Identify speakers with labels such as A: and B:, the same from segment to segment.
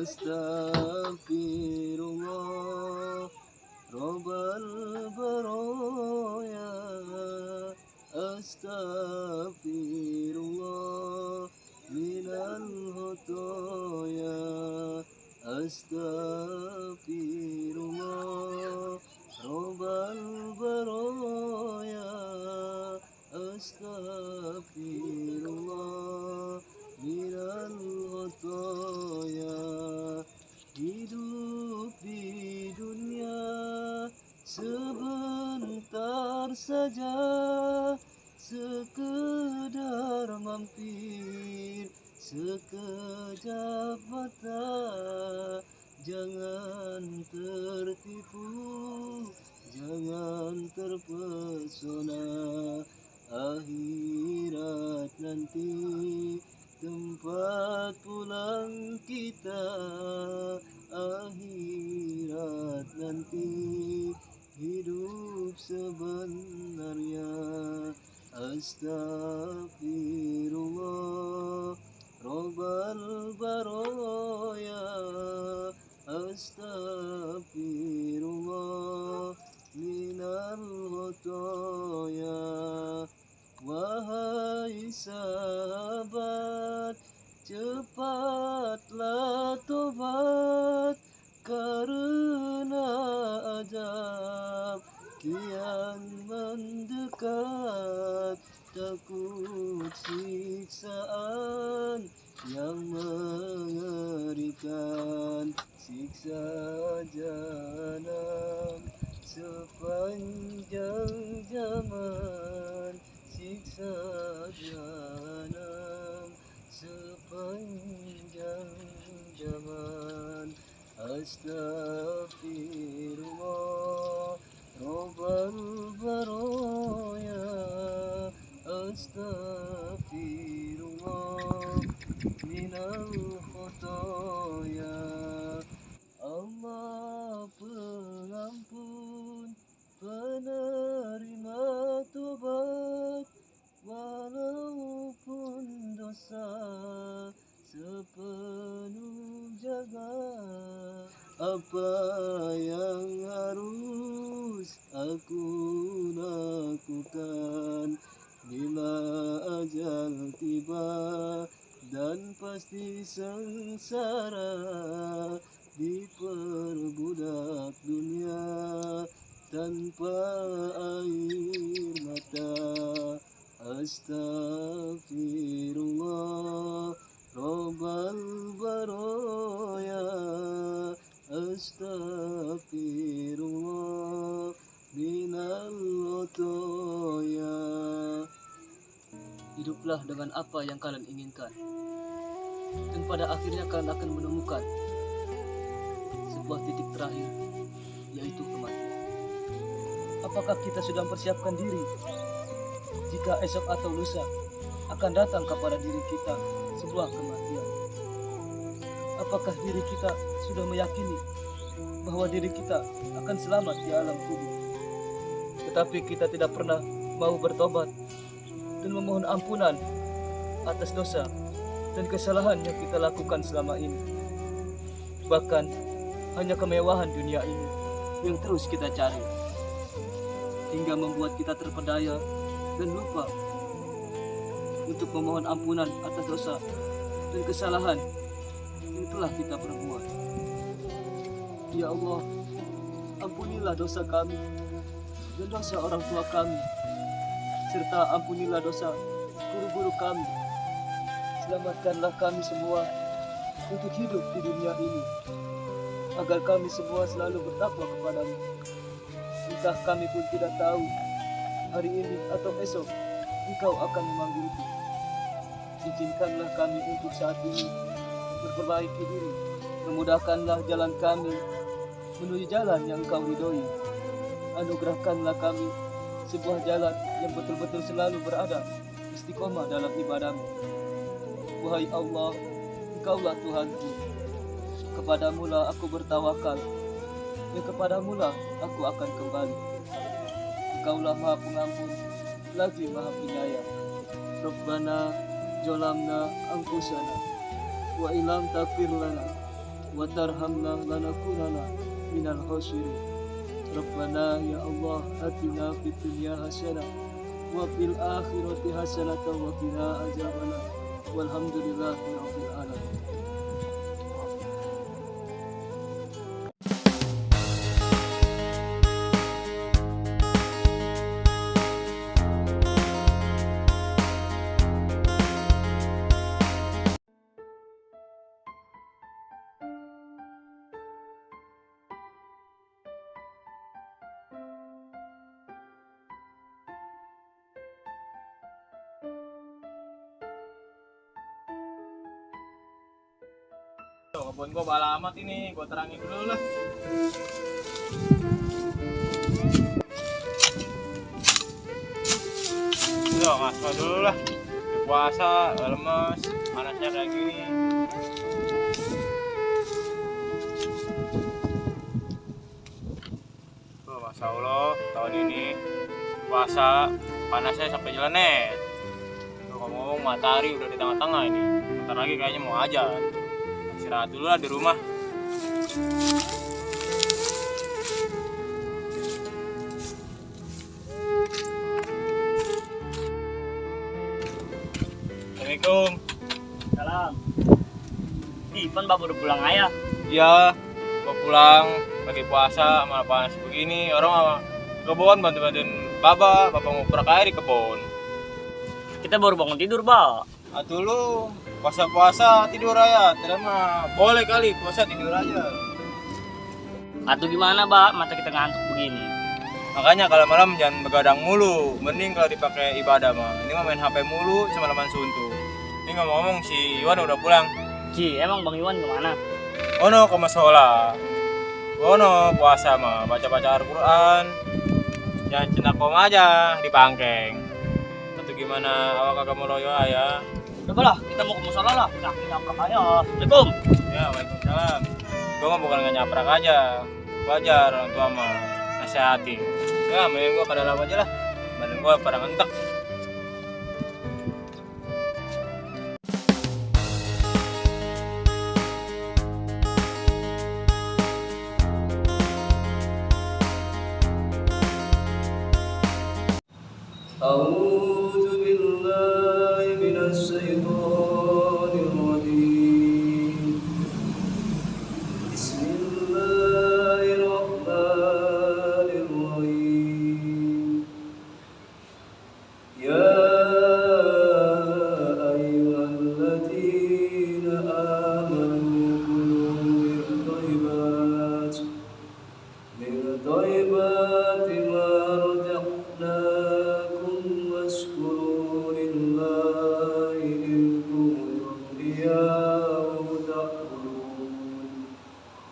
A: Astaghfirullah Rabbal baraya. Astaghfirullah minal khotoya. Astaghfirullah Rabbal baraya. Astaghfirullah minal khotoya. Hidup di dunia sebentar saja, sekedar mampir sekejap mata. Jangan tertipu, jangan terpesona. Akhirat nanti tempat pulang kita. Akhirat nanti hidup sebenarnya. Astaghfirullah Rabbal baraya. Astaghfirullah minal khotoya. Wahai sahabat, cepatlah tobat, karena azab kian mendekat. Takut siksaan yang mengerikan, siksa jahanam sepanjang zaman. Siksa jahanam sepanjang zaman. Astaghfirullah Rabbal baraya. Astaghfirullah minal khotoya. Allah pengampun, penerima tobat, walaupun dosa sepenuh jagat. Apa yang harus aku lakukan bila ajal tiba dan pasti sengsara, diperbudak dunia tanpa air mata. Astaghfirullah Rabbal baraya. Astaghfirullah minal khotoya. Hiduplah dengan apa yang kalian inginkan, dan pada akhirnya kalian akan menemukan sebuah titik terakhir, yaitu kematian. Apakah kita sudah mempersiapkan diri jika esok atau lusa akan datang kepada diri kita sebuah kematian? Apakah diri kita sudah meyakini bahwa diri kita akan selamat di alam kubur, tetapi kita tidak pernah mau bertobat dan memohon ampunan atas dosa dan kesalahan yang kita lakukan selama ini? Bahkan hanya kemewahan dunia ini yang terus kita cari, hingga membuat kita terpedaya dan lupa untuk memohon ampunan atas dosa dan kesalahan yang telah kita perbuat. Ya Allah, ampunilah dosa kami dan dosa orang tua kami, serta ampunilah dosa guru-guru kami. Selamatkanlah kami semua untuk hidup di dunia ini, agar kami semua selalu bertakwa kepadamu. Entah kami pun tidak tahu hari ini atau esok Engkau akan memanggilku. Izinkanlah kami untuk saat ini memperbaiki diri. Memudahkanlah jalan kami menuju jalan yang Engkau ridhoi. Anugerahkanlah kami sebuah jalan yang betul-betul selalu berada istiqomah dalam ibadah-Mu. Wahai Allah, Engkaulah Tuhanku. Kepadamu-lah aku bertawakal, dan kepadamu-lah aku akan kembali. Engkaulah Maha Pengampun, lagi Maha Penyayang. Rabbana Jolamna Anfusana wa ilam taghfir lana وترحمنا لنكونن من الخاسرين. ربنا يا الله آتنا في الدنيا حسنة وفي الآخرة حسنة وقنا عذاب النار والحمد لله رب العالمين.
B: Kebun gua balamat ini, gua terangin dulu lah. Udah, ngaspal dulu lah. Di puasa, lemes, panasnya kayak gini. Tuh, Masya Allah, tahun ini puasa panasnya sampai jelenet. Tuh, ngomong matahari udah di tengah-tengah ini. Bentar lagi kayaknya mau ajan. Istirahat dulu lah di rumah. Assalamualaikum.
C: Salam. Ivan bapak udah pulang ayah.
B: Iya, gua pulang lagi puasa malah panas begini. Orang sama kebun bantu-bantuin bapak mau perak air di kebun.
C: Kita baru bangun tidur, Pak.
B: Atuh lu puasa tidur aja, tidak mah boleh kali puasa tidur aja.
C: Atau gimana, Pak? Mata kita ngantuk begini.
B: Makanya kalau malam jangan begadang mulu, mending kalau dipakai ibadah mah. Ini mah main HP mulu semalaman suntuk. Ini ngomong-ngomong si Iwan udah pulang.
C: Ci, emang Bang Iwan kemana?
B: Ono ke musola. Ono puasa mah baca-baca Al-Qur'an. Jangan cenakom aja di pangkeng. Atau gimana awak kagak mau loyo ya?
C: Udah lah, kita mau ke musola lah. Kaki nyaprak aja. Assalamualaikum.
B: Ya, waalaikumsalam. Gue mah bukan nyaprak aja. Wajar orang tua mah nasehatin. Ya, mending gue pada dalam aja lah. Badan gue pada ngentek.
A: أعوذ بالله من الشيطان الرجيم بسم الله الرحمن الرحيم يا أيها الذين آمنوا كلوا من طيبات ما رزقناكم واشكروا لله إن كنتم إياه تعبدون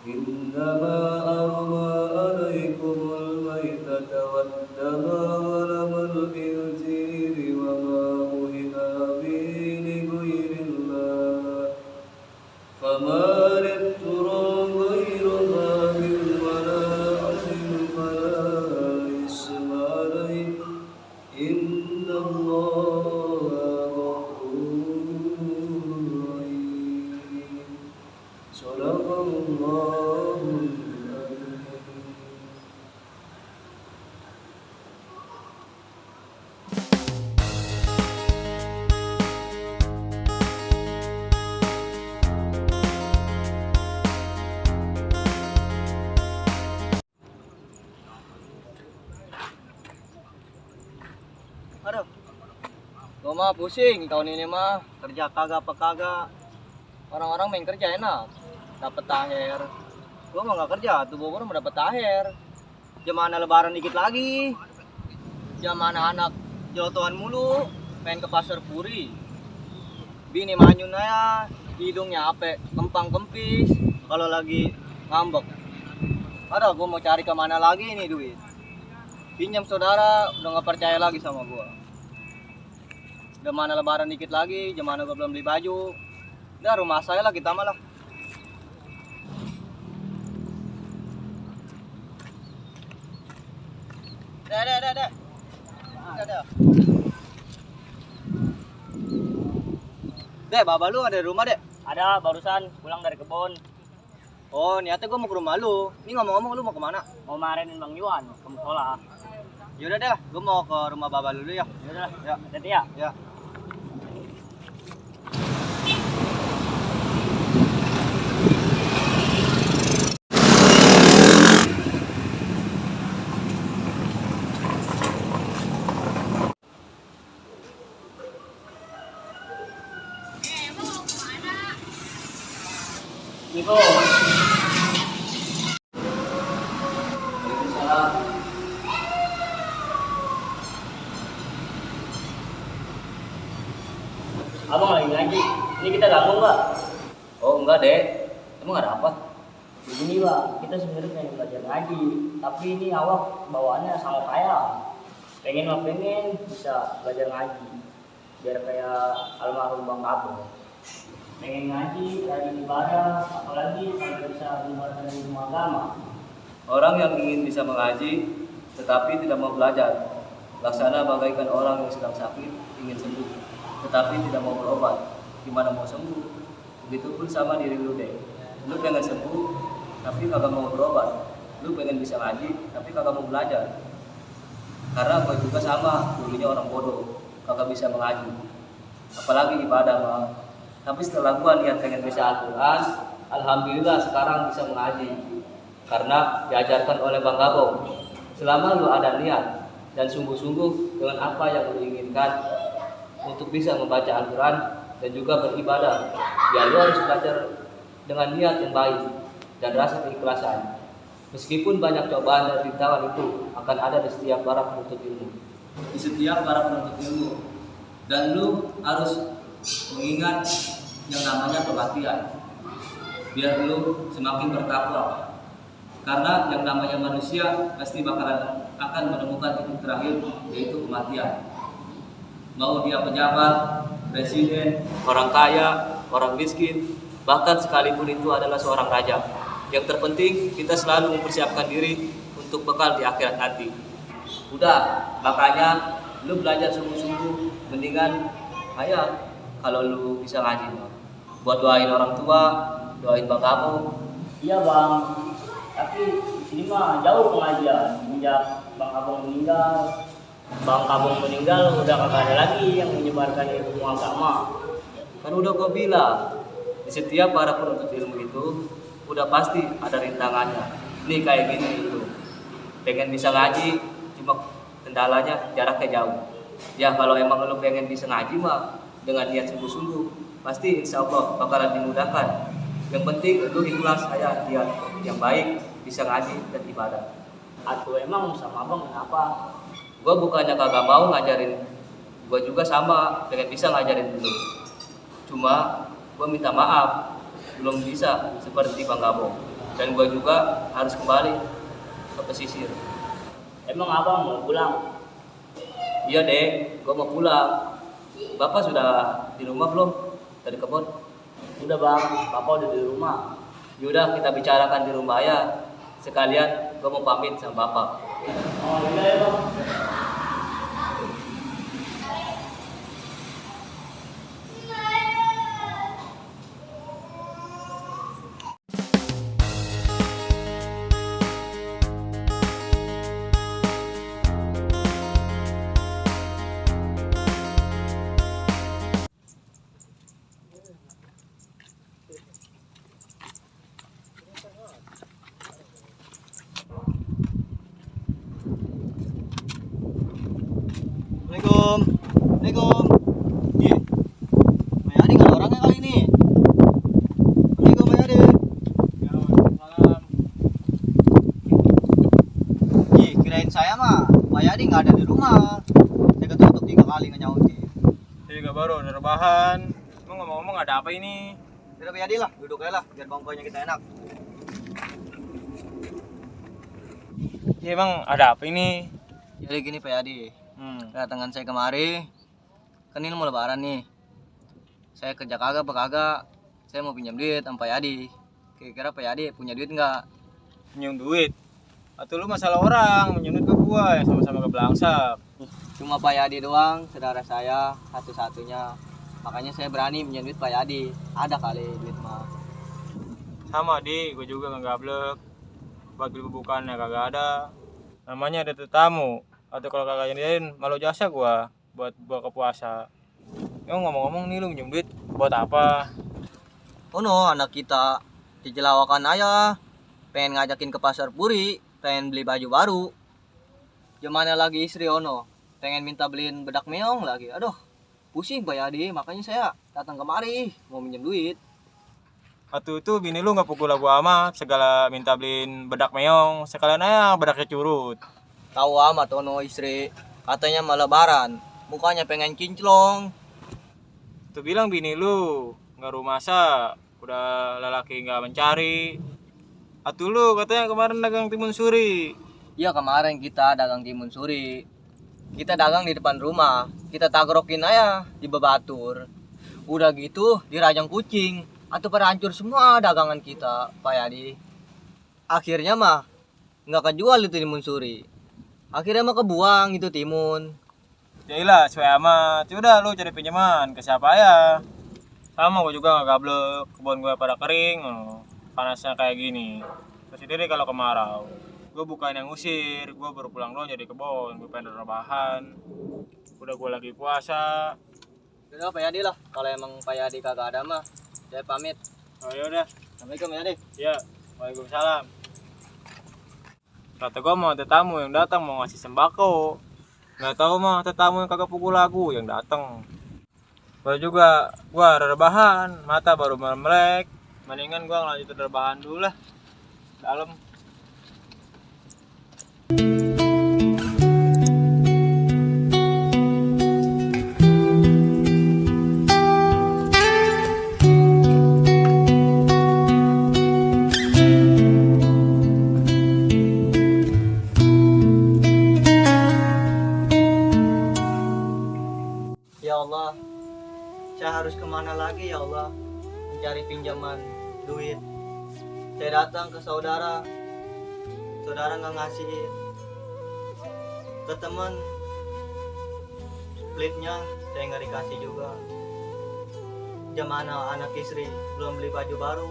A: إنما حرم عليكم الميتة والدم ولحم الخنزير وما أهل به لغير الله فما اضطر غير باغ ولا عاد فلا إثم عليه إن الله غفور رحيم صدق الله العظيم.
C: Aduh. Gua mah pusing tahun ini mah. Kerja kagak apa kagak. Orang-orang main kerja enak. Dapat THR. Gua mah nggak kerja, tuh Bogor mau dapat THR. Jam mana lebaran dikit lagi. Jam mana anak jotohan mulu, pengen ke pasar Puri. Bini manyun aja, hidungnya ape, kempang kempis kalau lagi ngambek. Aduh, gua mau cari kemana lagi nih duit. Pinjam saudara udah nggak percaya lagi sama gua. Udah mana lebaran dikit lagi, jam mana gua belum beli baju. Udah rumah saya lah kita malah. Dah. Dek, baba lu ada di rumah, Dek? Ada, barusan pulang dari kebun. Oh, niatnya gue mau ke rumah lu. Ini ngomong-ngomong lu mau kemana?
D: Mau marahin Bang Yuan ke musola.
C: Yaudah deh, gue mau ke rumah Baba dulu ya.
D: Yaudah,
C: Ya.
D: hati-hati ya.
C: Ya.
D: Niko. Abang lagi ngaji. Ini kita gabung nggak?
A: Oh enggak dek, emang ada apa?
D: Begini bang, kita sebenarnya pengen belajar ngaji, tapi ini awak bawaannya sama kaya. Pengen mah pengen bisa belajar ngaji, biar kayak almarhum Bang Kabo. Pengen ngaji dari ibadah, apalagi kalau bisa menyebarkan ilmu agama.
A: Orang yang ingin bisa mengaji tetapi tidak mau belajar, laksana bagaikan orang yang sedang sakit ingin sembuh tetapi tidak mau berobat. Gimana mau sembuh? Begitupun sama diri lu deh. Lu pengen sembuh tapi kagak mau berobat. Lu pengen bisa ngaji tapi kagak mau belajar. Karena gue juga sama, dulunya orang bodoh, kagak bisa mengaji. Apalagi ibadah mah. Tapi setelah gue niat pengen bisa Al-Quran, alhamdulillah sekarang bisa mengaji. Karena diajarkan oleh Bang Gabung. Selama lu ada niat dan sungguh-sungguh dengan apa yang lu inginkan untuk bisa membaca Al-Quran dan juga beribadah, ya lu harus belajar dengan niat yang baik dan rasa keikhlasan. Meskipun banyak cobaan dan rintangan itu akan ada di setiap para penuntut ilmu. Di setiap para penuntut ilmu. Dan lu harus mengingat yang namanya kematian. Biar lu semakin bertakwa. Karena yang namanya manusia pasti bakalan akan menemukan titik terakhir, yaitu kematian. Mau dia pejabat, presiden, orang kaya, orang miskin, bahkan sekalipun itu adalah seorang raja. Yang terpenting kita selalu mempersiapkan diri untuk bekal di akhirat nanti. Udah, makanya lu belajar sungguh-sungguh, mendingan ayah kalau lu bisa ngaji mah. Buat doain orang tua, doain bang kamu.
D: Iya bang, tapi di sini mah jauh pengajian. Sejak Bang Abang meninggal, Bang Kabung meninggal, udah kagak ada lagi yang menyebarkan ilmu agama.
A: Kan udah gua bilang, di setiap para penuntut ilmu itu udah pasti ada rintangannya. Nih kayak gini itu, pengen bisa ngaji, cuma kendalanya jaraknya jauh. Ya kalau emang lu pengen bisa ngaji mah dengan niat sungguh-sungguh, pasti insya Allah bakalan dimudahkan. Yang penting lu ikhlas aja, niat yang baik, bisa ngaji dan ibadah.
D: Aku emang sama abang kenapa?
A: Gua bukannya kagak mau ngajarin, gua juga sama pengen bisa ngajarin dulu. Cuma gua minta maaf belum bisa seperti Bang Gabung, dan gua juga harus kembali ke pesisir.
D: Emang abang mau pulang?
A: Iya dek, gua mau pulang. Bapak sudah di rumah belum? Dari kebun?
D: Udah bang, papa udah di rumah.
A: Yaudah kita bicarakan di rumah ya. Sekalian gua mau pamit sama bapak.
D: Oh yaudah ya bang.
C: Assalamualaikum. Assalamualaikum. Ih, Mayadi nggak ada orangnya kali ini. Assalamualaikum Mayadi. Ih, kirain saya mah Mayadi nggak ada di rumah. Saya ketutup 3 kali nggak nyautin.
B: Saya juga baru ada rebahan. Emang ngomong-ngomong ada apa ini?
C: Udah Mayadi lah, duduk aja lah biar bangkonya kita enak.
B: Ya emang ada apa ini?
C: Jadi gini Pak Yadi, kedatangan saya kemari, kan ini mau lebaran nih. Saya kerja kagak apa kagak, saya mau pinjam duit sama Pak Yadi. Kira-kira Pak Yadi punya duit nggak?
B: Pinjam duit? Atau lu masalah orang, pinjam duit ke gua yang sama-sama kebelangsap.
C: Cuma Pak Yadi doang, saudara saya satu-satunya. Makanya saya berani pinjam duit Pak Yadi. Ada kali duit mah.
B: Sama di, gue juga nggak gablek. Buat beli bubukannya kagak ada. Namanya ada tetamu. Atau kalau kagak jadiin malu jasa gue buat buka puasa. Emang ngomong-ngomong nih lu minjem duit buat apa?
C: Oh no, anak kita dijelawakan ayah. Pengen ngajakin ke pasar Puri, pengen beli baju baru. Gimana lagi istri Ono, pengen minta beliin bedak meong lagi. Aduh, pusing Pak Yadi, makanya saya datang kemari mau minjem duit.
B: Waktu itu bini lu nggak pukul lagu amat, segala minta beliin bedak meong, sekalian aja bedaknya curut.
C: Tahu amat Ono istri, katanya mau lebaran, mukanya pengen kinclong.
B: Tuh bilang bini lu nggak rumasa, udah lelaki nggak mencari. Atuh lu katanya kemarin dagang timun suri.
C: Ya kemarin kita dagang timun suri. Kita dagang di depan rumah, kita tagrokin aja di bebatur. Udah gitu dirajang kucing, atau pada hancur semua dagangan kita, Pak Yadi. Akhirnya mah nggak kejual itu timun suri. Akhirnya mah kebuang itu timun.
B: Jailah sesuai amat. Udah lu cari pinjaman ke siapa ya? Sama gue juga nggak gablek, kebun gue pada kering, panasnya kayak gini. Terus sendiri kalau kemarau, gue bukan yang ngusir, gue baru pulang doang jadi kebun, gue pengen rebahan. Udah gue lagi puasa.
C: Udah Pak Yadi lah, kalau emang Pak Yadi kagak ada mah, saya pamit.
B: Oh yaudah,
C: Assalamualaikum Pak Yadi.
B: ya, waalaikumsalam. Kata gue mau tetamu yang datang mau ngasih sembako. Nggak tahu mah tetamu yang kagak pukul lagu yang datang. Gue juga, gue rebahan, mata baru melek. Mendingan gue ngelanjutin rebahan dulu lah. Dalam.
C: Ya Allah, saya harus kemana lagi ya Allah mencari pinjaman duit. Saya datang ke saudara, saudara nggak ngasihin. Ke teman, splitnya saya nggak dikasih juga. Gimana anak istri belum beli baju baru,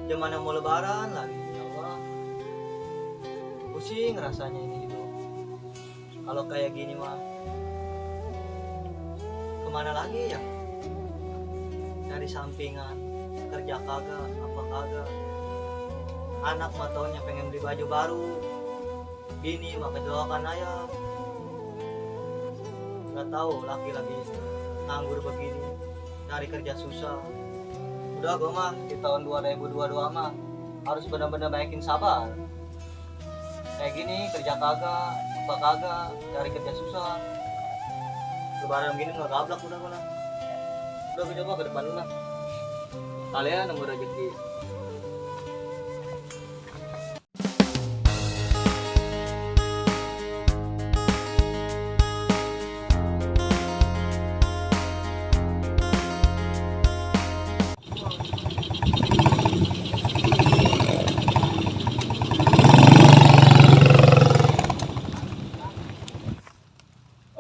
C: gimana mau lebaran lagi ya Allah. Pusing rasanya ini hidup. Kalau kayak gini mah kemana lagi ya? Dari sampingan, kerja kagak, apa kagak. Anak mah taunya pengen beli baju baru, bini mah kedoakan ayah. Gak tahu laki-laki nganggur begini, cari kerja susah. Udah gue mah di tahun 2022 mah harus benar-benar baikin sabar. Kayak gini kerja kagak, apa kagak, cari kerja susah. Lebaran gini nggak gablak udah malah. Udah gue coba ke depan lu lah. Kalian nunggu rezeki.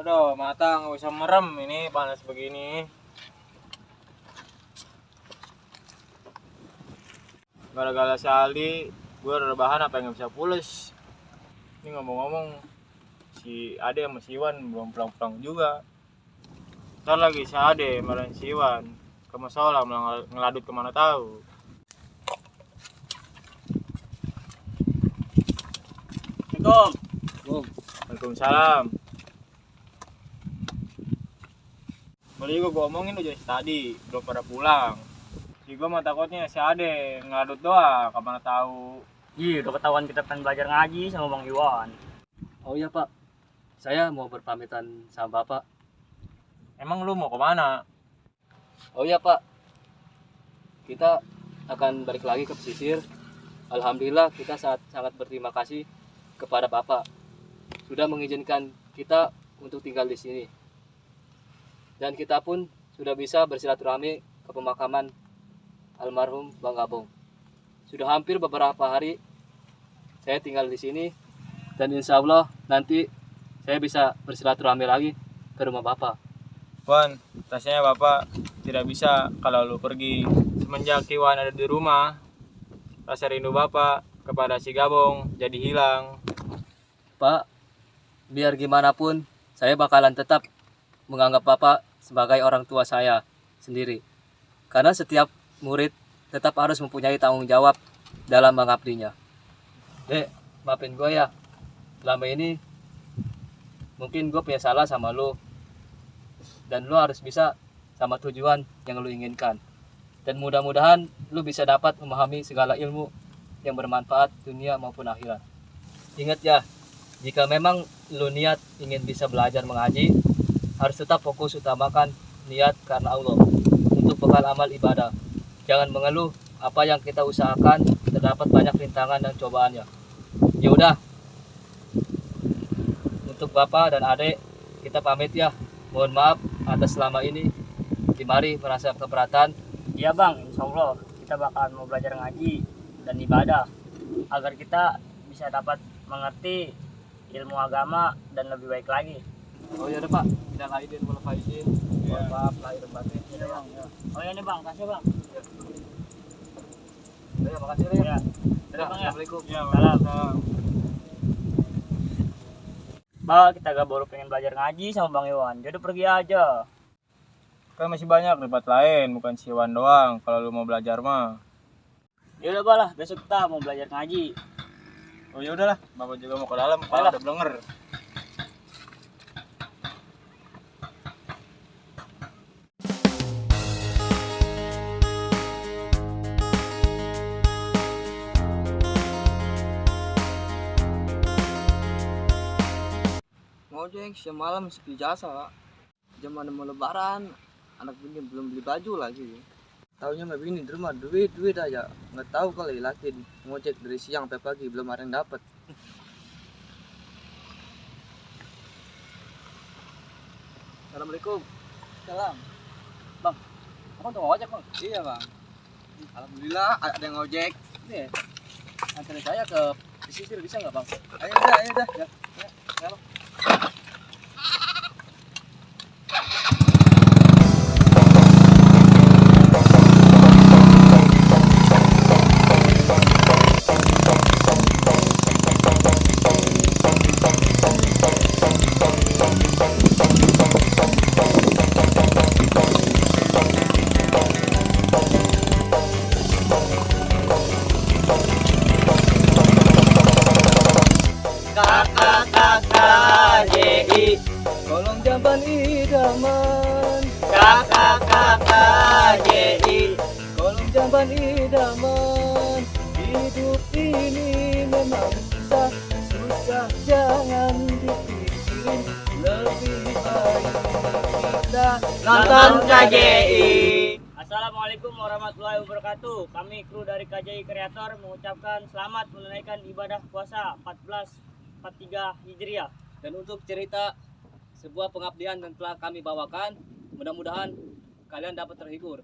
B: Aduh, mata nggak bisa merem ini panas begini. Gara-gara si Aldi, gue rebahan apa yang nggak bisa pules. Ini ngomong-ngomong, si Ade sama si Iwan belum pulang-pulang juga. Ntar lagi si Ade marahin si Iwan ke musola ngeladut kemana tahu.
A: Assalamualaikum.
B: Waalaikumsalam. Boleh juga gue omongin udah tadi, belum pada pulang. Jadi gue mah takutnya si Ade ngeladut doang, kemana tahu.
D: Iya, udah ketahuan kita pengen belajar ngaji sama Bang Iwan.
A: Oh iya Pak, saya mau berpamitan sama Bapak.
B: Emang lu mau kemana?
A: Oh iya Pak, kita akan balik lagi ke pesisir. Alhamdulillah kita sangat berterima kasih kepada Bapak sudah mengizinkan kita untuk tinggal di sini. Dan kita pun sudah bisa bersilaturahmi ke pemakaman almarhum Bang Gabong. Sudah hampir beberapa hari saya tinggal di sini dan insya Allah nanti saya bisa bersilaturahmi lagi ke rumah Bapak.
B: Wan, rasanya Bapak tidak bisa kalau lu pergi. Semenjak Iwan ada di rumah, rasa rindu Bapak kepada si Gabong jadi hilang.
A: Pak, biar gimana pun, saya bakalan tetap menganggap Bapak sebagai orang tua saya sendiri. Karena setiap murid tetap harus mempunyai tanggung jawab dalam mengabdinya. Dek, maafin gue ya. Selama ini mungkin gue punya salah sama lu. Dan lu harus bisa sama tujuan yang lu inginkan. Dan mudah-mudahan lu bisa dapat memahami segala ilmu yang bermanfaat dunia maupun akhirat. Ingat ya, jika memang lu niat ingin bisa belajar mengaji, harus tetap fokus utamakan niat karena Allah untuk bekal amal ibadah. Jangan mengeluh apa yang kita usahakan terdapat banyak rintangan dan cobaannya. Ya udah. Untuk Bapak dan Adik, kita pamit ya. Mohon maaf atas selama ini Dimari merasa keberatan.
D: Iya bang, insya Allah kita bakalan mau belajar ngaji dan ibadah agar kita bisa dapat mengerti ilmu agama dan lebih baik lagi.
A: Oh iya Pak, minal aidin wal faizin. Mohon maaf lahir dan batin.
D: Iya bang. Ya. Oh iya nih bang, kasih bang.
A: Ya, makasih ya.
D: Ya.
A: Dadah,
D: Bang, ya.
A: Assalamualaikum.
B: Ya,
D: Salam. Bang, kita gak baru pengen belajar ngaji sama Bang Iwan, jadi pergi aja.
B: Kan masih banyak tempat lain, bukan si Iwan doang. Kalau lu mau belajar mah.
D: Ya udah Bang lah, besok kita mau belajar ngaji.
B: Oh ya udahlah, Bapak juga mau ke dalam. Kepala
D: Ayolah.
B: udah blenger.
C: Ngojek siang malam sepi jasa. Zaman mau lebaran, anak bini belum beli baju lagi. Taunya mah bini di rumah duit aja. Nggak tahu kali laki ngojek dari siang sampai pagi belum ada yang dapat.
A: Assalamualaikum.
C: Salam.
A: Bang, kamu tuh ngojek bang?
C: Iya bang. Alhamdulillah ada yang ngojek.
A: Ini ya, anterin saya ke pesisir bisa nggak bang?
C: Ayo dah.
A: Ya, ya bang.
D: KKKKJI,
C: Kolong jamban idaman.
D: KKKKJI,
C: Kolong jamban idaman. Hidup ini memang susah jangan dipikirin. Lebih baik kita
D: nonton KJI. Assalamualaikum warahmatullahi wabarakatuh. Kami kru dari KJI Kreator mengucapkan selamat menunaikan ibadah puasa 1443 Hijriah.
A: Dan untuk cerita sebuah pengabdian yang telah kami bawakan, mudah-mudahan kalian dapat terhibur.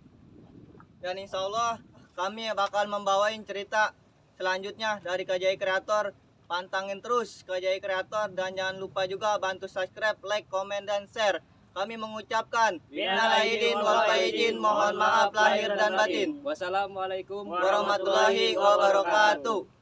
C: Dan insya Allah kami bakal membawain cerita selanjutnya dari KJI Kreator. Pantangin terus KJI Kreator dan jangan lupa juga bantu subscribe, like, komen, dan share. Kami mengucapkan minal aidin wal faizin, mohon maaf lahir dan batin.
A: Wassalamualaikum
C: Warahmatullahi wabarakatuh.